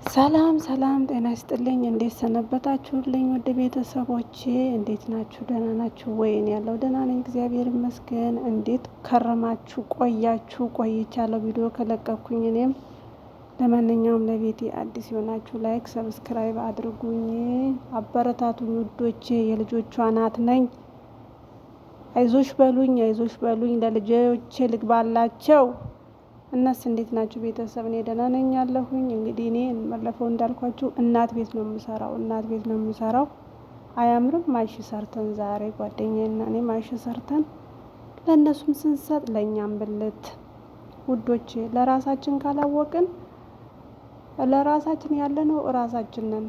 ሰላም ሰላም፣ ጤና ይስጥልኝ። እንዴት ሰነበታችሁልኝ? ውድ ቤተሰቦቼ እንዴት ናችሁ? ደህና ናችሁ ወይ? እኔ ያለው ደህና ነኝ፣ እግዚአብሔር ይመስገን። እንዴት ከረማችሁ? ቆያችሁ? ቆይቻለሁ ቪዲዮ ከለቀኩኝ እኔም። ለማንኛውም ለቤቴ አዲስ የሆናችሁ like፣ subscribe አድርጉኝ፣ አበረታቱኝ ውዶቼ። የልጆቿ እናት ነኝ። አይዞሽ በሉኝ፣ አይዞሽ በሉኝ፣ ለልጆቼ ልግባላቸው። እናስ እንዴት ናችሁ ቤተሰብ? እኔ ደህና ነኝ ያለሁኝ። እንግዲህ እኔ ባለፈው እንዳልኳችሁ እናት ቤት ነው የምሰራው፣ እናት ቤት ነው የምሰራው። አያምርም? ማሽ ሰርተን ዛሬ ጓደኛዬና እኔ ማሽ ሰርተን ለእነሱም ስንሰጥ ለእኛም ብልት። ውዶቼ ለራሳችን ካላወቅን ለራሳችን ያለነው እራሳችን ነን።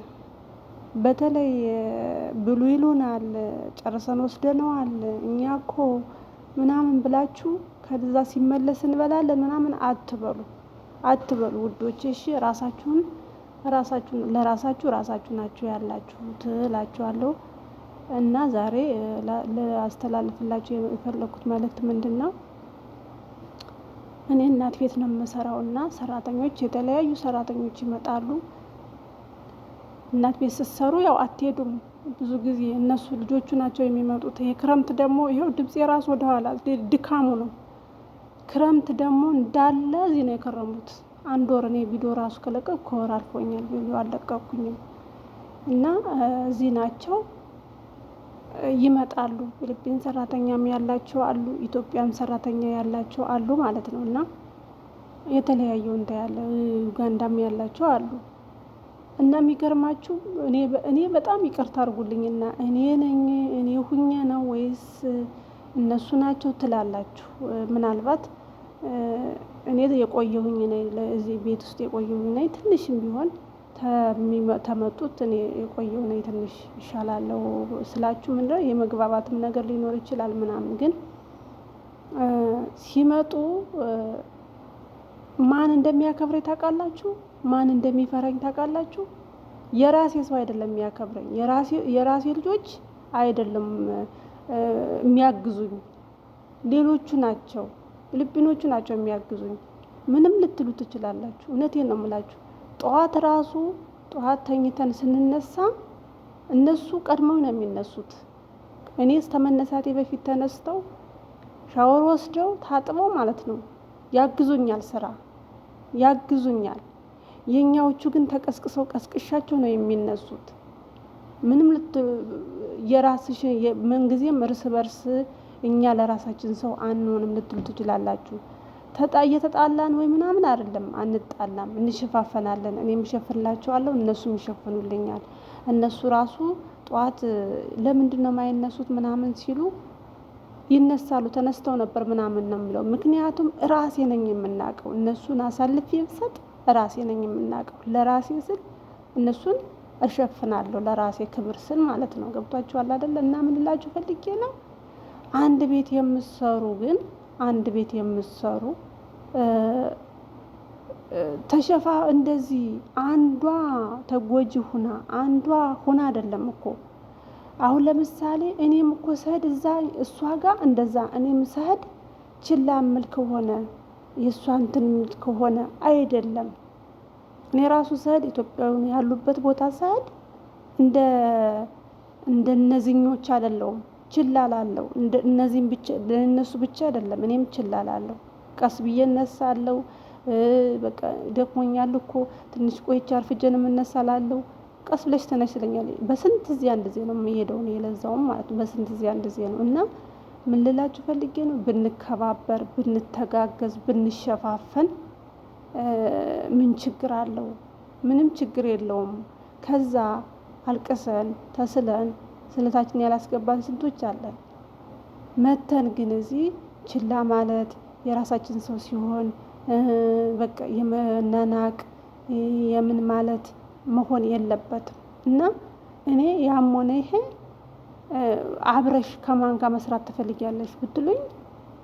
በተለይ ብሉ ይሉናል፣ ጨርሰን ወስደነዋል እኛ እኮ ምናምን ብላችሁ ከዛ ሲመለስ እንበላለን ምናምን አትበሉ አትበሉ ውዶቼ። እሺ ራሳችሁን ራሳችሁን ለራሳችሁ ራሳችሁ ናችሁ ያላችሁት እላችኋለሁ። እና ዛሬ ላስተላልፍላችሁ የፈለኩት መልእክት ምንድን ነው? እኔ እናት ቤት ነው የምሰራው እና ሰራተኞች የተለያዩ ሰራተኞች ይመጣሉ። እናት ቤት ስትሰሩ ያው አትሄዱም ብዙ ጊዜ እነሱ ልጆቹ ናቸው የሚመጡት። ይሄ ክረምት ደግሞ ይኸው ድምፄ ራሱ ወደኋላ ድካሙ ነው። ክረምት ደግሞ እንዳለ እዚህ ነው የከረሙት። አንድ ወር እኔ ቪዲዮ ራሱ ከለቀቅኩ ከወር አልፎኛል። ቪዲዮ አልለቀኩኝም እና እዚህ ናቸው ይመጣሉ። ፊሊፒን ሰራተኛም ያላቸው አሉ፣ ኢትዮጵያም ሰራተኛ ያላቸው አሉ ማለት ነው። እና የተለያዩ እንደ ያለ ኡጋንዳም ያላቸው አሉ። እና የሚገርማችሁ እኔ በጣም ይቅርታ አድርጉልኝና እኔ ነኝ እኔ ሁኜ ነው ወይስ እነሱ ናቸው ትላላችሁ? ምናልባት እኔ የቆየሁኝ ነኝ፣ እዚህ ቤት ውስጥ የቆየሁኝ ነኝ። ትንሽም ቢሆን ተመጡት እኔ የቆየሁ ነኝ፣ ትንሽ ይሻላለሁ ስላችሁ ምንድነው የመግባባትም ነገር ሊኖር ይችላል ምናምን። ግን ሲመጡ ማን እንደሚያከብረኝ ታውቃላችሁ? ማን እንደሚፈራኝ ታውቃላችሁ? የራሴ ሰው አይደለም የሚያከብረኝ፣ የራሴ ልጆች አይደለም የሚያግዙኝ፣ ሌሎቹ ናቸው፣ ፊሊፒኖቹ ናቸው የሚያግዙኝ። ምንም ልትሉ ትችላላችሁ። እውነቴን ነው የምላችሁ። ጠዋት ራሱ ጠዋት ተኝተን ስንነሳ እነሱ ቀድመው ነው የሚነሱት። እኔ እስከመነሳቴ በፊት ተነስተው ሻወር ወስደው ታጥበው ማለት ነው ያግዙኛል፣ ስራ ያግዙኛል። የኛዎቹ ግን ተቀስቅሰው ቀስቅሻቸው ነው የሚነሱት። ምንም የራስሽ ምንጊዜም እርስ በርስ እኛ ለራሳችን ሰው አንሆንም ልትሉ ትችላላችሁ። እየተጣላን ወይ ምናምን አይደለም፣ አንጣላም፣ እንሸፋፈናለን። እኔም እሸፍንላቸዋለሁ፣ እነሱም ይሸፍኑልኛል። እነሱ ራሱ ጠዋት ለምንድን ነው የማይነሱት ምናምን ሲሉ ይነሳሉ፣ ተነስተው ነበር ምናምን ነው የሚለው። ምክንያቱም ራሴ ነኝ የምናውቀው፣ እነሱን አሳልፌ ብሰጥ ራሴ ነኝ የምናውቀው። ለራሴ ስል እነሱን እሸፍናለሁ፣ ለራሴ ክብር ስል ማለት ነው። ገብቷችኋል አይደለ? እና ምን ልላችሁ ፈልጌ ነው፣ አንድ ቤት የምትሰሩ ግን አንድ ቤት የምትሰሩ ተሸፋ እንደዚህ አንዷ ተጎጂ ሁና አንዷ ሁና አይደለም እኮ። አሁን ለምሳሌ እኔም እኮ ስሄድ እዛ እሷ ጋር እንደዛ እኔም ስሄድ ችላ እምል ከሆነ የእሷ እንትን እምል ከሆነ አይደለም። እኔ ራሱ ስሄድ ኢትዮጵያውያን ያሉበት ቦታ ስሄድ እንደ እንደነዚህኞች አይደለሁም። ችላ እላለሁ። እነዚህም ብቻ ለእነሱ ብቻ አይደለም እኔም ችላ እላለሁ። ቀስ ብዬ እነሳለሁ። በቃ ደክሞኛል እኮ ትንሽ ቆይቼ አርፍጄ ነው የምነሳ እላለሁ። ቀስ ብለሽ ተነሽ ትለኛለች። በስንት እዚህ አንድ ጊዜ ነው የምሄደው እኔ ለዛውም ማለት ነው። በስንት እዚህ አንድ ጊዜ ነው። እና ምን ልላችሁ ፈልጌ ነው፣ ብንከባበር፣ ብንተጋገዝ፣ ብንሸፋፈን ምን ችግር አለው? ምንም ችግር የለውም። ከዛ አልቅሰን ተስለን ስለታችን ያላስገባን ስንቶች አለን። መተን ግን እዚህ ችላ ማለት የራሳችን ሰው ሲሆን በቃ የመናናቅ የምን ማለት መሆን የለበትም። እና እኔ ያም ሆነ ይሄ አብረሽ ከማን ጋር መስራት ትፈልጊያለሽ ብትሉኝ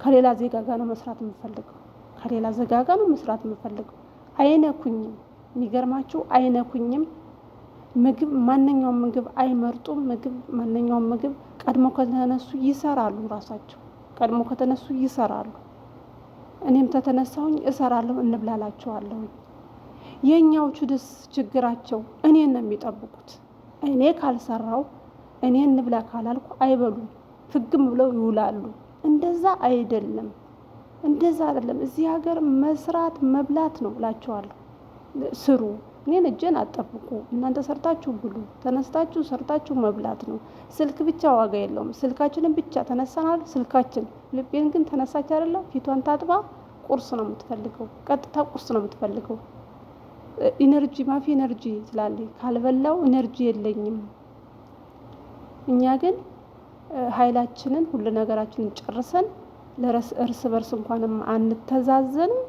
ከሌላ ዜጋ ጋር ነው መስራት የምፈልገው። ከሌላ ዜጋ ጋር ነው መስራት የምፈልገው። አይነኩኝም። የሚገርማችሁ አይነኩኝም። ምግብ ማንኛውም ምግብ አይመርጡም። ምግብ ማንኛውም ምግብ ቀድሞ ከተነሱ ይሰራሉ። ራሳቸው ቀድሞ ከተነሱ ይሰራሉ። እኔም ተተነሳሁኝ እሰራለሁ፣ እንብላላቸዋለሁኝ። የእኛዎቹ ደስ ችግራቸው እኔን ነው የሚጠብቁት። እኔ ካልሰራው፣ እኔ እንብላ ካላልኩ አይበሉም፣ ፍግም ብለው ይውላሉ። እንደዛ አይደለም፣ እንደዛ አይደለም። እዚህ ሀገር መስራት መብላት ነው እላቸዋለሁ። ስሩ፣ እኔን እጄን አትጠብቁ። እናንተ ሰርታችሁ ብሉ። ተነስታችሁ ሰርታችሁ መብላት ነው። ስልክ ብቻ ዋጋ የለውም። ስልካችንን ብቻ ተነሳናል። ስልካችን ልቤን ግን ተነሳች አይደለ? ፊቷን ታጥባ ቁርስ ነው የምትፈልገው። ቀጥታ ቁርስ ነው የምትፈልገው። Energy مافي energy ትላለች። ካልበላው energy የለኝም። እኛ ግን ኃይላችንን ሁሉ ነገራችንን ጨርሰን እርስ በርስ እንኳንም አንተዛዘንም።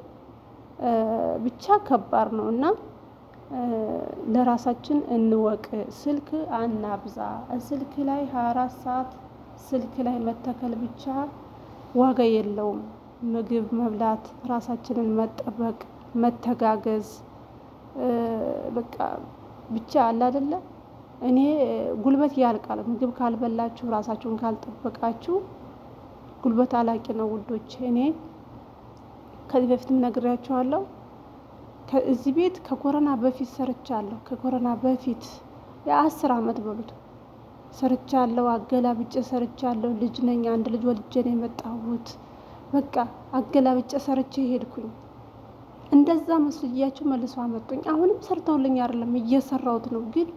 ብቻ ከባድ ነው እና ለራሳችን እንወቅ። ስልክ አናብዛ። ስልክ ላይ 24 ሰዓት ስልክ ላይ መተከል ብቻ ዋጋ የለውም። ምግብ መብላት፣ ራሳችንን መጠበቅ፣ መተጋገዝ፣ በቃ ብቻ አለ አይደለ? እኔ ጉልበት ያልቃል። ምግብ ካልበላችሁ፣ ራሳችሁን ካልጠበቃችሁ ጉልበት አላቂ ነው ውዶች። እኔ ከዚህ በፊትም ነግሬያችኋለሁ። ከዚህ ቤት ከኮረና በፊት ሰርቻለሁ። ከኮረና በፊት የ10 አመት በሉት ሰርቻለሁ። አገላብጬ ሰርቻለሁ። ልጅ ነኝ። አንድ ልጅ ወልጄ ነው የመጣሁት። በቃ አገላብጬ ሰርቼ ሄድኩኝ። እንደዛ መስያቸው መልሶ አመጡኝ። አሁንም ሰርተውልኝ አይደለም፣ እየሰራሁት ነው፣ ግን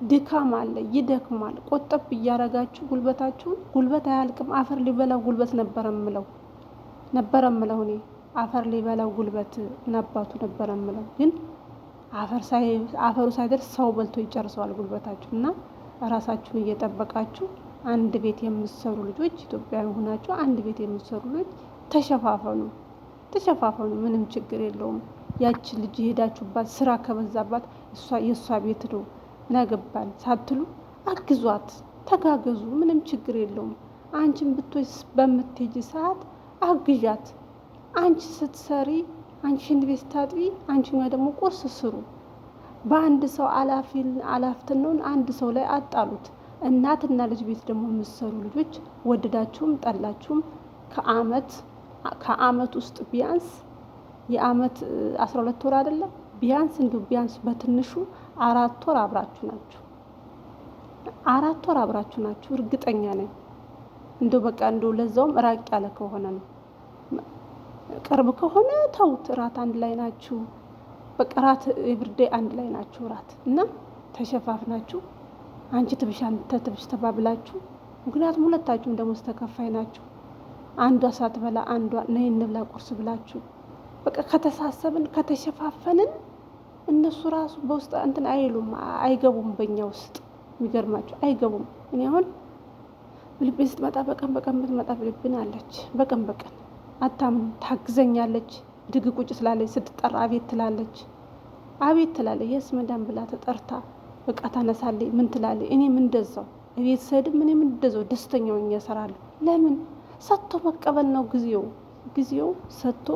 ድካም አለ፣ ይደክማል። ቆጠብ እያረጋችሁ ጉልበታችሁን፣ ጉልበት አያልቅም። አፈር ሊበላው ጉልበት ነበረ ምለው እኔ፣ አፈር ሊበላው ጉልበት ምናባቱ ነበረ ምለው፣ ግን አፈሩ ሳይደርስ ሰው በልቶ ይጨርሰዋል ጉልበታችሁ። እና ራሳችሁን እየጠበቃችሁ አንድ ቤት የምትሰሩ ልጆች፣ ኢትዮጵያዊ ሆናችሁ አንድ ቤት የምትሰሩ ልጆች ተሸፋፈኑ፣ ተሸፋፈኑ። ምንም ችግር የለውም። ያቺ ልጅ የሄዳችሁባት ስራ ከበዛባት እሷ የእሷ ቤት ነው ምን አገባን ሳትሉ አግዟት፣ ተጋገዙ። ምንም ችግር የለውም። አንቺን ብትወስ በምትሄጂ ሰዓት አግዣት። አንቺ ስትሰሪ፣ አንቺ ሽንት ቤት ስታጥቢ፣ አንቺኛ ደግሞ ቁርስ ስሩ። በአንድ ሰው አላፍትነውን አንድ ሰው ላይ አጣሉት። እናትና ልጅ ቤት ደግሞ የምትሰሩ ልጆች ወደዳችሁም ጠላችሁም ከአመት ውስጥ ቢያንስ የአመት 12 ወር አይደለም፣ ቢያንስ እንዲሁ ቢያንስ በትንሹ 4 ወር አብራችሁ ናችሁ። 4 ወር አብራችሁ ናችሁ፣ እርግጠኛ ነኝ። እንደው በቃ እንደው ለዛውም ራቅ ያለ ከሆነ ነው። ቅርብ ከሆነ ተውት፣ እራት አንድ ላይ ናችሁ። በቃ እራት everyday አንድ ላይ ናችሁ እራት። እና ተሸፋፍናችሁ አንቺ ትብሽ አንተ ትብሽ ተባብላችሁ፣ ምክንያቱም ሁለታችሁም ደሞዝ ተከፋይ ናችሁ። አንዷ ሳትበላ አንዷ ነይ እንብላ ቁርስ ብላችሁ በቃ ከተሳሰብን፣ ከተሸፋፈንን እነሱ ራሱ በውስጥ እንትን አይሉም፣ አይገቡም። በእኛ ውስጥ የሚገርማቸው አይገቡም። እኔ አሁን ፊሊፒን ስትመጣ በቀን በቀን ብትመጣ ፊሊፒን አለች። በቀን በቀን አታምንም፣ ታግዘኛለች። ብድግ ቁጭ ስላለች ስትጠራ አቤት ትላለች፣ አቤት ትላለች። Yes madam ብላ ተጠርታ እቃ ታነሳለች። ምን ትላለች? እኔም እንደዛው እቤት ስሄድም እኔም እንደዛው ደስተኛ ሆኜ እሰራለሁ። ለምን? ሰጥቶ መቀበል ነው ጊዜው። ጊዜው ሰጥቶ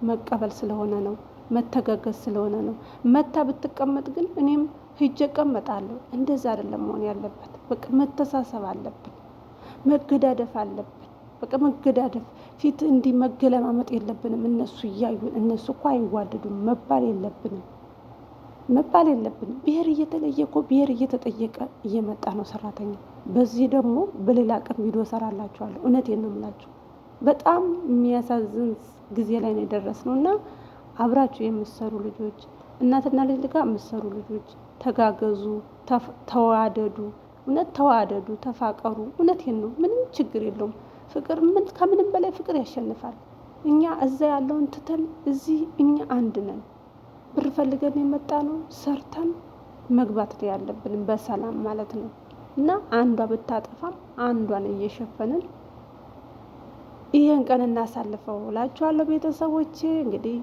መቀበል ስለሆነ ነው። መተጋገዝ ስለሆነ ነው። መታ ብትቀመጥ ግን እኔም ሂጄ እቀመጣለሁ። እንደዛ አይደለም መሆን ያለበት። በቃ መተሳሰብ አለብን። መገዳደፍ አለብን። በቃ መገዳደፍ፣ ፊት እንዲህ መገለማመጥ የለብንም። እነሱ እያዩን እነሱ እኮ አይዋደዱም መባል የለብንም፣ መባል የለብንም። ብሔር እየተለየ እኮ ብሔር እየተጠየቀ እየመጣ ነው ሰራተኛ። በዚህ ደግሞ በሌላ ቀን ቪዲዮ እሰራላችኋለሁ። እውነቴን ነው የምላችሁ። በጣም የሚያሳዝን ጊዜ ላይ ነው የደረስነው። እና አብራችሁ የምትሰሩ ልጆች፣ እናትና ልጅ ጋር የምትሰሩ ልጆች ተጋገዙ፣ ተዋደዱ። እውነት ተዋደዱ፣ ተፋቀሩ። እውነቴን ነው። ምንም ችግር የለውም። ፍቅር ምን ከምንም በላይ ፍቅር ያሸንፋል። እኛ እዛ ያለውን ትተን እዚህ እኛ አንድ ነን። ብር ፈልገን የመጣ ነው፣ ሰርተን መግባት ነው ያለብን በሰላም ማለት ነው። እና አንዷ ብታጠፋም አንዷን እየሸፈንን ይህን ቀን እናሳልፈው እላችኋለሁ። ቤተሰቦቼ፣ እንግዲህ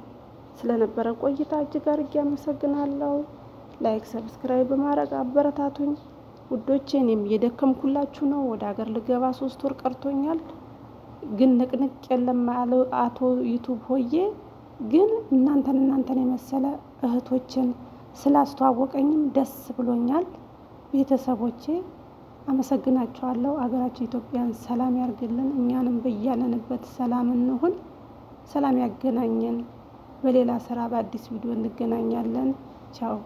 ስለነበረ ቆይታ እጅግ አድርጌ አመሰግናለሁ። Like፣ subscribe በማድረግ አበረታቱኝ ውዶቼ። እኔም እየደከምኩላችሁ ነው። ወደ ሀገር ልገባ 3 ወር ቀርቶኛል። ግን ንቅንቅ የለም አለ አቶ YouTube ሆዬ። ግን እናንተን የመሰለ እህቶችን ስላስተዋወቀኝም ደስ ብሎኛል። ቤተሰቦቼ፣ አመሰግናችኋለሁ። አገራችን ኢትዮጵያን ሰላም ያርግልን፣ እኛንም በያለንበት ሰላም እንሁን። ሰላም ያገናኘን። በሌላ ስራ በአዲስ ቪዲዮ እንገናኛለን። ቻው።